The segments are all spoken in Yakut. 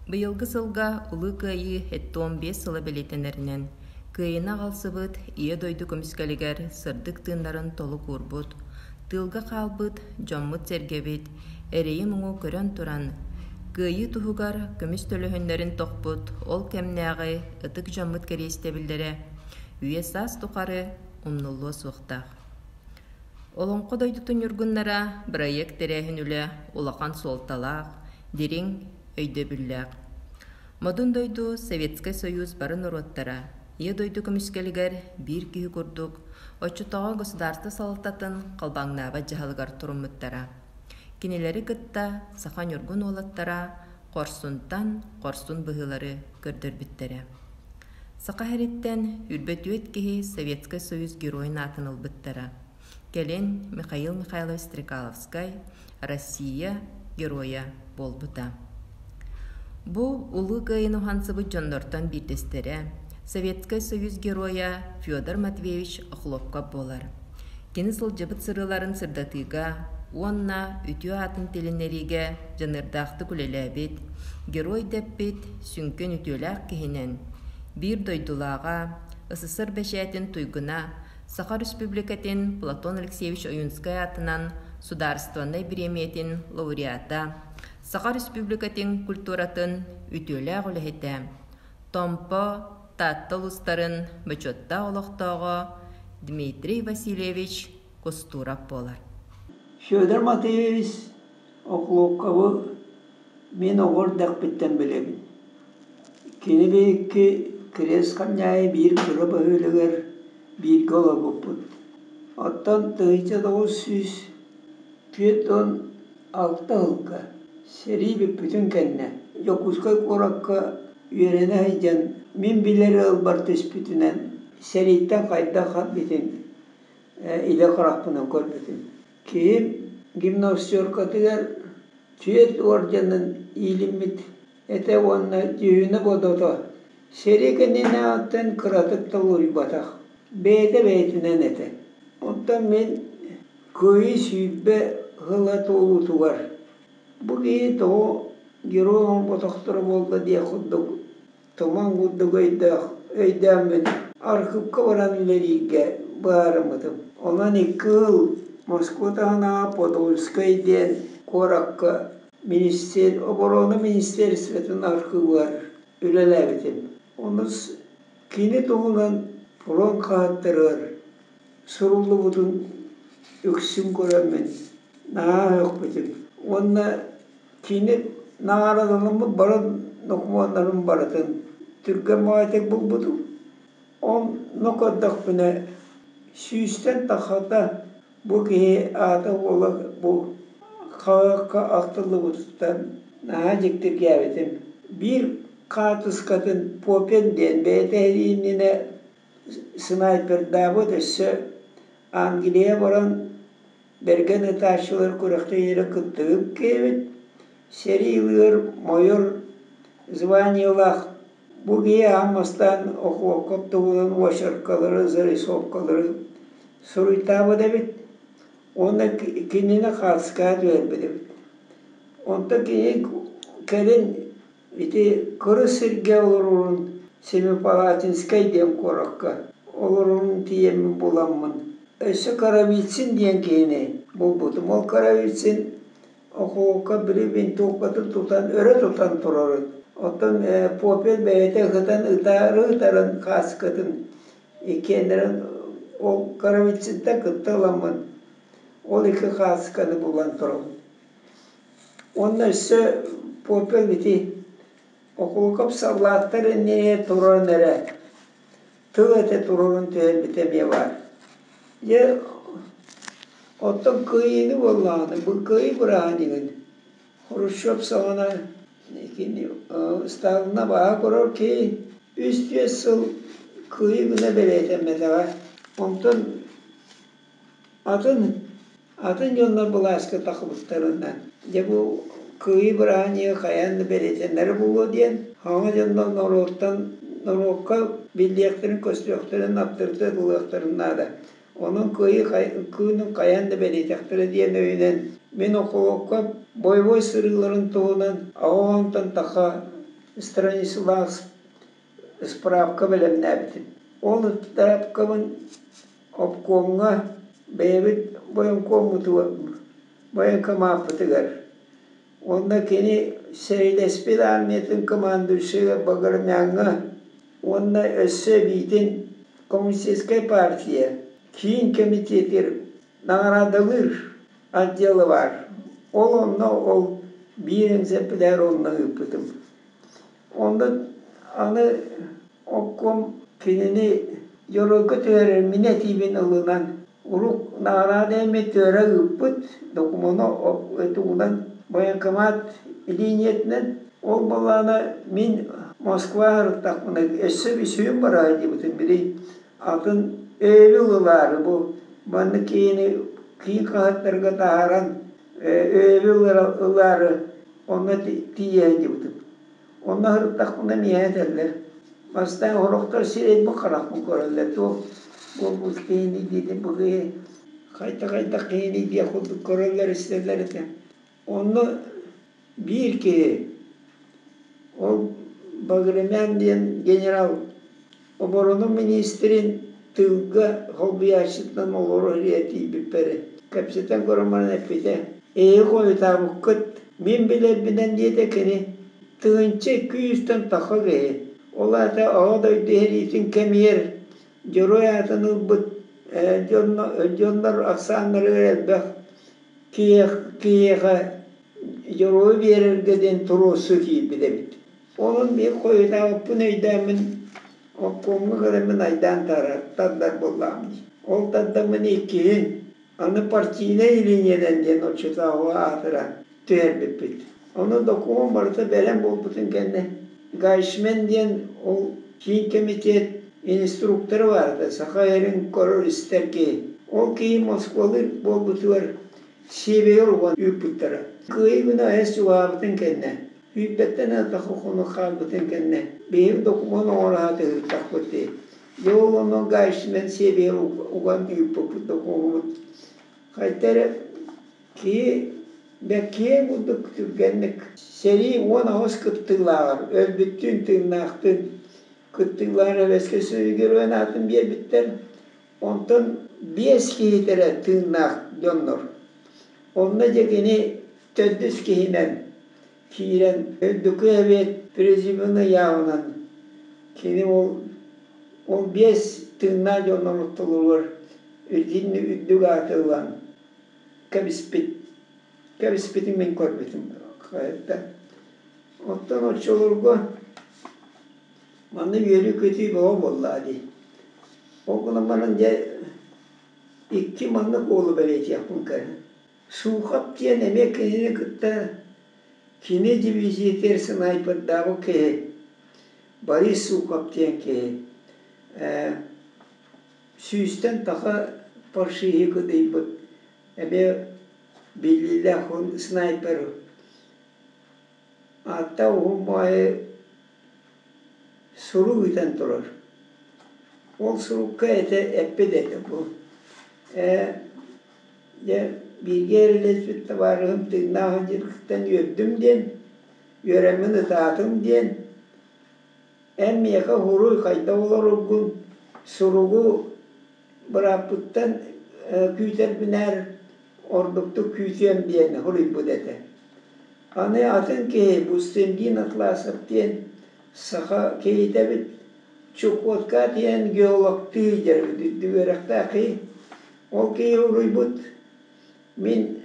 Быйылгы сылга Улуу Кыайыы 75 сыла бэлиэтэнэринэн, Кыайыыны аҕалсыбыт Ийэ дойду көмүскэлигэр сырдык тыыннарын толук уурбут, тыылга хаалбыт дьоммут-сэргэбит эрэйи-муҥу көрөн туран, Кыайыы туһугар көмүс төлөһүннэрин тохпут ол кэмнээҕи ытык дьоммут кэриэстэбиллэрэ үйэ-саас тухары умнуллуо суохтаах. Олоҥхо дойдутун ньургуннара бырайыак тэрээһин үлэ улахан суолталаах, дириҥ өйдөбүллээх. Модун дойду Советскай Союз бары норуоттара Ийэ дойду көмүскэлигэр биир киһи курдук оччотооҕу государство салалтатын халбаҥнаабат дьаһалыгар туруммуттара. Кинилэри кытта саха ньургун уолаттара хорсунтан хорсун быһыылары көрдөрбүттэрэ. Саха сириттэн үрбэ түөрт киһи Советскай Союз Геройун аатын ылбыттара. Кэлин Михаил Михайлович Стрекаловскай Россия Геройа буолбута. Бу Улуу Кыайыыны уһансыбыт дьоннортон биирдэстэрэ Советскай Союз Геройа Федор Матвеевич Охлопков буолар. Кини сылдьыбыт сырыыларын сырдатыыга уонна үтүө аатын тилиннэриигэ дьаныардаахтык үлэлээбит, герой дэппит сүҥкэн үтүөлээх киһинэн, биир дойдулааҕа, СССР бэчээтин туйгуна, Саха Республикатын Платон Алексеевич Ойунскай аатынан Судаарыстыбаннай бириэмийэтин лауреата, Саха Республикатын культуратын үтүөлээх үлэһитэ, Томпо, Таатта улуустарын бочуоттаах олохтооҕо Дмитрий Васильевич Кустуров буолар. Федор Матвеевич Охлопковы мин оҕо эрдэхпиттэн билэбин. Кини биһикки Кириэс Халдьаайы биир кыра бөһүөлэгэр бииргэ олорбуппут. Оттон 1946 сылга сэрии бүппүтүн кэннэ Дьокуускай куоракка үөрэнэ сылдьан мин билэр ыалбар түспүтүнэн сэрииттэн хайдах харбытын илэ харахпынан көрбүтүм. Киһим гимнастеркатыгар түөрт орденын иилиммит этэ уонна дьүһүнэ-бодото сэрии кэннинээҕиттэн кыратык да уларыйбатах, бэйэтэ бэйэтинэн этэ. Онтон мин Кыайыы 20 сыла туолуутугар бу киһи тоҕо герой оҥорботохторо буолла диэх курдук туман курдук өйдөөх өйдөөммүн архыыпка баран үлэлииргэ быһаарыммытым. Онон икки сыл Москва таһынааҕы Подольскай диэн куоракка оборона министерствотын архыыбыгар үлэлээбитим. Онус кини туһунан фронт хаһыаттарыгар суруллубутун үксүн көрөммүн наһаа сөхпүтүм. Уонна кини наҕараадаламмыт бары докумуоннарын барытын түргэн баҕайытык булбутум. Онно көрдөхпүнэ сүүстэн тахсата бу киһи аата уола бу хаһыакка ахтыллыбытыттан наһаа дьиктиргээбитим. Биир хаартыскатын Попин диэн бэйэтэ иннинэ снайпердаабыт өссө Англия баран бэргэн ытааччылар күрэхтэһиилэрэ кыттыгып киэбит, сэрии ылыар мойор званиелаах бу киһи аан бастаан охуокка туһунан очеркалары, зарисовкалары суруйтаабыт эбит уонна кинини хаартыскаҕа түһэрбит эбит. Онтон кини кэлин Ити кырыс сиргэ олорорун Семипалатинскай диэн куоракка олорорун тиийэммин буламмын, өссө Коровицын диэн киһини булбутум. Ол Коровицын окуопка били винтовкатын тутан өрө тутан турарын. Оттон Попель бэйэтэ ыһытан ытаары ытарын кааскатын иккиэннэрин ол Коровицынтан кытта ыламмын ол икки каасканы булан турабын. Уонна өссө Попел ити Окулуков саллааттар иннигэр туран эрэ тыл этэ турарын түһэрбитэ эмиэ баар. Дьэ, оттон кыайыыны буоллаҕына, бу кыайыы бырааһынньыгын Хрущев саҕана кини Сталина баҕа көрөр киһи үс-түөрт сыл кыайыы гына бэлиэтэммэтэҕэ. Онтон Атын атын дьоннор былааска тахсыбыттарынан, дьэ бу Кыайыы бырааһынньыга хайаан да бэлиэтэнэрэ буолуо диэн, хаҥа дьоннор норуоттан норуокка биллиэхтэрин-көстүөхтэрин, аптарытыат ылыахтарын наада. Онон Кыайыы кыынын хайаан да бэлиэтэхтэрэ диэн өйүнэн мин околокко бойобуой сырыыларын туһунан аҕа уонтан тахса. страницалаах справка бэлэмнээбитим. Ол ыспыраапкабын обкомҥа бэйэбит военкоммутугар военкомаппытыгар уонна кини сэриилэспит армиятын командующайа Баграмяҥҥа уонна өссө эбиитин Коммунистическай партия киин кэмитиэтигэр наҕараадалыыр отдела баар. Ол онно ол биир экземпляр онно ыыппытым. Онно аны обком кинини дьоруойга түһэрэр мин этиибин ылынан урук наҕараада эми түөрэ ыыппыт докумуону тугунан военкомат линиятынан ол былаана мин Москва сырыттахпына өссө үсүһүн бара сылдьыбытым били атын өйөбүл ылаары бу маннык киһини киин хаһыаттарга таһааран өйөбүл ылаары онно тиийэ сылдьыбытым. Онно сырыттахпына миэхэ этэллэр: бастаан сорохтор сирэйбин харахпын көрөллөр, туох буолбут киһиний диэтим бу киһи хайдах-хайдах киһиний диэх курдук көрөллөр-истэллэр этэ. Онно биир киһи, ол Баграмян диэн генерал оборона министрин тыылга солбуйааччытынан олорор тиийбиппэр кэпсэтэн көрөн баран эппитэ: «Эһиги хойутаабыккыт, мин билэрбинэн диэтэ кини, 1200-тэн тахса киһи, ол аата Аҕа дойду сэриитин кэмигэр дьоруой аатын ылбыт дьоннор ахсааннарыгар элбэх киһиэхэ дьоруойу биэрэргэ диэн туруорсуу киирбит эбит. Онон биир хойутаабыппын өйдөөммүн обкомҥа кэлэммин айдаан тардар буоллаҕым дии. Ол тардаммын иккиһин аны партийнай линиянан диэн оччотооҕу аатыран түһэрбиппит. Ону докумуон барыта бэлэм буолбутун кэннэ Гайшмен диэн ол киин кэмитиэт инструктора баар этэ, саха эрин көрөр-истэр киһи. Ол киһи Москвалыыр буолбутугар сиэбигэр уган ыыппыттара. Кыайыы күнэ айас чугаһаабытын кэннэ Сүүрбэттэн элбэх хонук хаалбытын кэннэ биһиги докумуон оҥоро сатыыртахпыт дии. Дьэ ол онно Гайшмен сиэбигэр уган ыыппыппыт докумуоммут. Хайта эрэ киһи бэккиэн курдук түргэнник сэрии 18 кыттыылааҕар өлбүттүүн тыыннаахтыын кыттыылаах Эбэскэ Союз аатын биэрбиттэр. Онтон биэс киһитэрэ тыыннаах дьоннор. Онно дьэ кини төрдүс киһинэн киирэн үрдүкү эбиэт президиумун ыйааҕынан кини ол ол биэс тыыннаах дьоннор ортолоругар итинник үрдүк ааты ылан кэбиспит кэбиспитин мин көрбүтүм оттон оччолорго манна үөрүү-көтүү бөҕө буоллаҕа дии. Ол гынан баран дьэ икки маннык уолу бэлиэтиэхпин кэлин. Суухап диэн эмиэ кинини кытта кини дивизиятыгар снайпердаабыт киһи Борис Сухов диэн киһи сүүстэн таха фашиһы кыдыйбыт эмиэ биллиилээх снайпер аатта уһун баҕайы сурук ыытан турар. Ол сурукка этэ эппит этэ бу Дьэ, бииргэ эрэлэспит табаарыһым тыыннаах дьарыктан үөрдүм диэн, үөрэммин ытаатым диэн, эн миэхэ уһуруй хайдах олороргун суругу бырааппыттан күүтэрбинээр ордуктук күүтүөм диэн суруйбут этэ. Аны атын киһи Бустингин Атласов диэн саха киһитэ эбит, Чукотка диэн геологтыы дьарык үөрэхтээх киһи. Ол киһи уруйбут мин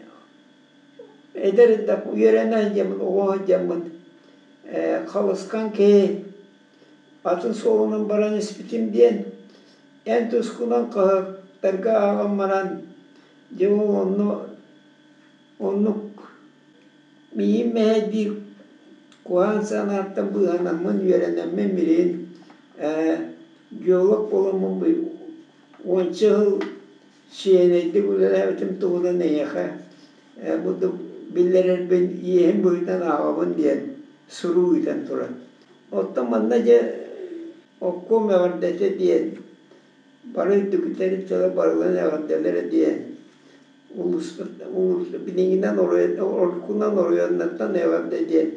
эдэр да үөрэнэ сылдьаммын, оҕо сылдьаммын халысхан киһи атын суолунан баран испитим диэн эн тускунан хаһыаттарга ааҕан баран дьэ ол онно оннук миигин мэһэйдиир куһаҕан санааттан быыһанаммын үөрэнэммин билигин геолог буоламмын уонча сыл чиэһинэйдик үлэлээбитим туһунан эйиэхэ бурдук биллэрэрбин иэһим быһыытынан ааҕабын диэн сурук ыытан туран. Оттон манна дьэ обком эҕэрдэтэ диэн бары үрдүкүтэри тыла барыларын эҕэрдэлэрэ диэн улууспут билиҥҥинэн оройуон оруккунан оройуоннартан эҕэрдэ диэн.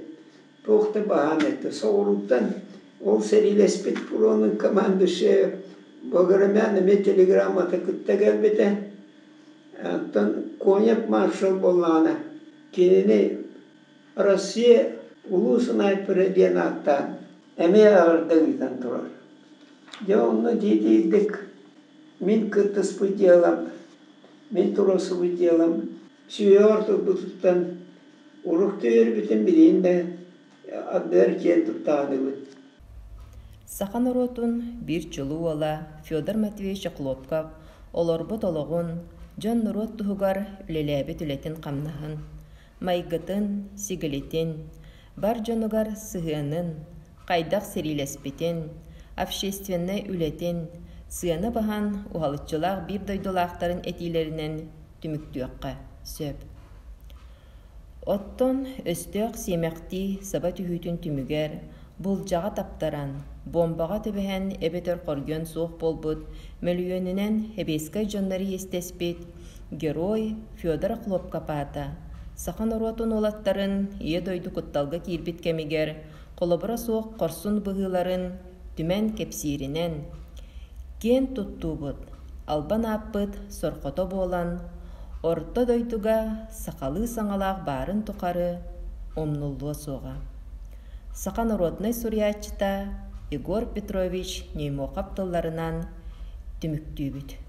Туох да баһаам этэ. Соҕурууттан ол сэриилэспит фронун командующайа Баграмян эмиэ телеграммата кытта кэлбитэ. Оттон Конев маршал буоллаҕына, кинини Россия улуу снайпера диэн ааттаан эмиэ аҕырда ыытан турар. Дьэ онно диэтиирдик мин кыттыспыт дьыалам, мин туруорсубут дьыалам сүһүөҕэр турбутуттан урук түһэрбитин билигин да ардыгар киэн туттаҕыныбын. Саха норуотун биир чулуу уола Федор Матвеевич Охлопков олорбут олоҕун, дьон-норуот туһугар үлэлээбит үлэтин-хамнаһын, майгытын, сигилитин, бар дьонугар сыһыанын, хайдах сэриилэспитин, общественнай үлэтин сыана баһан уһалыччылаах биир дойдулаахтарын этиилэринэн түмүктүөххэ сөп. Оттон өстөөх сиэмэхтии саба түһүүтүн түмүгэр булдьаҕа таптаран, буомбаҕа түбэһэн эбэтэр хоргуйан суох буолбут мөлүйүөнүнэн сэбиэскэй дьоннор иэстэспит герой Федор Охлопков аата саха норуотун уолаттарын Ийэ дойду кутталга киирбит кэмигэр холобура суох хорсун быһыыларын түмэн кэпсииринэн, киэн туттуубут, албан ааппыт сорхото буолан, орто дойдуга сахалыы саҥалаах баарын тухары умнуллуо суоҕа. Саха народнай суруйааччыта Егор Петрович Неймохов тылларынан түмүктүүбүт.